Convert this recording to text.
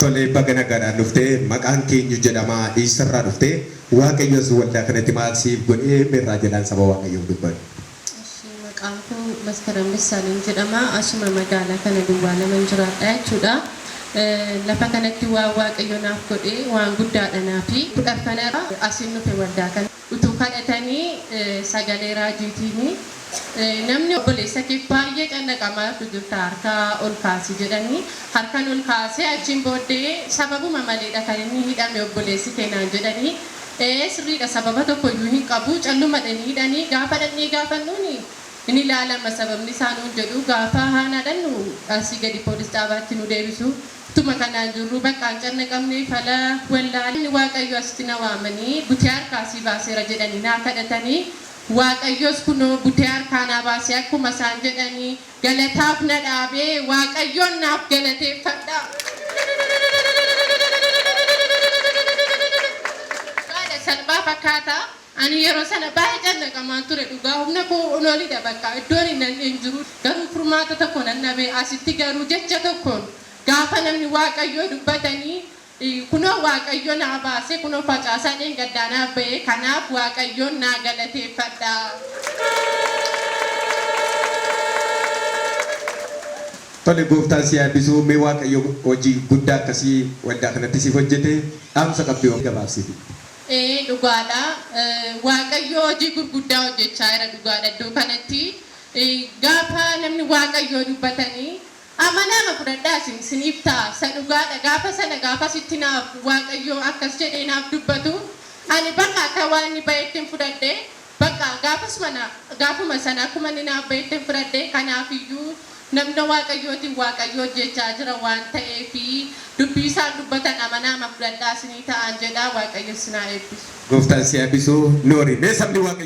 Tole, baga nagaadhaan dhuftee. Maqaan keenyu jedhama, eessarraa dhuftee, Waaqayyos waldaa kanatti maal siif godhee? Mirraa jedhaan saba Waaqayyoof dubbadhu. Ishi, maqaan koo Maskaram Dassaaleny jedhama. Asuma magaalaa kana duwwaa laman jiraadha jechuudha. Lafa kanatti waan Waaqayyo naaf godhe waan guddaadha naafi. Kudhaffanarra asin dhufe waldaa kana. Utuu kadhatanii sagalee raajiitiin namni obboleessa kee baay'ee cannaqamaatu jirta, harka ol kaasi jedhanii, harkan ol kaasee, achiin booddee sababuma maleedha kan inni hidhame obboleessi kee naan jedhanii. Ee, sirriidha, sababa tokko iyyuu hin qabu, callumadhanii hidhanii. Gaafa dhaqnee gaafannuuni inni ilaalama sababni isaa nuun jedhu. Gaafa haanaa dhannu asii gadi poolis xaabaatti nu deebisu. Tuma kanaan jirru bakka hin cannaqamne fala wallaalee, Waaqayyo asitti na waamanii butee harkaasii baaseera jedhanii naa kadhatanii, Waaqayyos kunoo butee harkaa naa baasee, akkuma isaan jedhanii galataaf na dhaabee, Waaqayyoon naaf galateeffadha. Dhugaadha, salphaa fakkaata. Ani yeroo sana baay'ee cannaqamaan ture dhugaa, humna koo olidha, bakka iddoon hin hin jiru, garuu furmaata tokko nan dhabe. Asitti garuu jecha tokkoon gaafa namni Waaqayyoo dubbatanii, kunoo Waaqayyo naa baase, kunoo facaasaa dheengaddaa naaf ba'e, kanaaf Waaqayyoon naa galateeffadha. Tole, gooftaan si eebbisuu. Mee Waaqayyo hojii guddaa akkasii waldaa kanatti siif hojjete, dhaamsa qabdu yoo gabaabsiti. Ee, dhugaadha. Waaqayyo hojii gurguddaa hojjechaa jira dhugaadha iddoo kanatti. Gaafa namni Waaqayyoo dubbatanii amanaama fudhadhaa, isin isiniif ta'a isa dhugaadha. Gaafa sana gaafa sitti naaf Waaqayyo akkas jedhee naaf dubbatu, ani bakka akka waan inni ba'etti hin fudhadhe. Bakka gaafasuma gaafuma sana akkuma inni naaf ba'etti hin fudhadhe. Kanaafiyyuu namna Waaqayyootiin Waaqayyo hojjechaa jira waan ta'eefi dubbii isaan dubbatan amanaama fudhadhaa, isinii ta'an jedha. Waaqayyo isin haa eebbisu. Gooftaan si eebbisuu, Noori. Mee sabni Waaqayyo.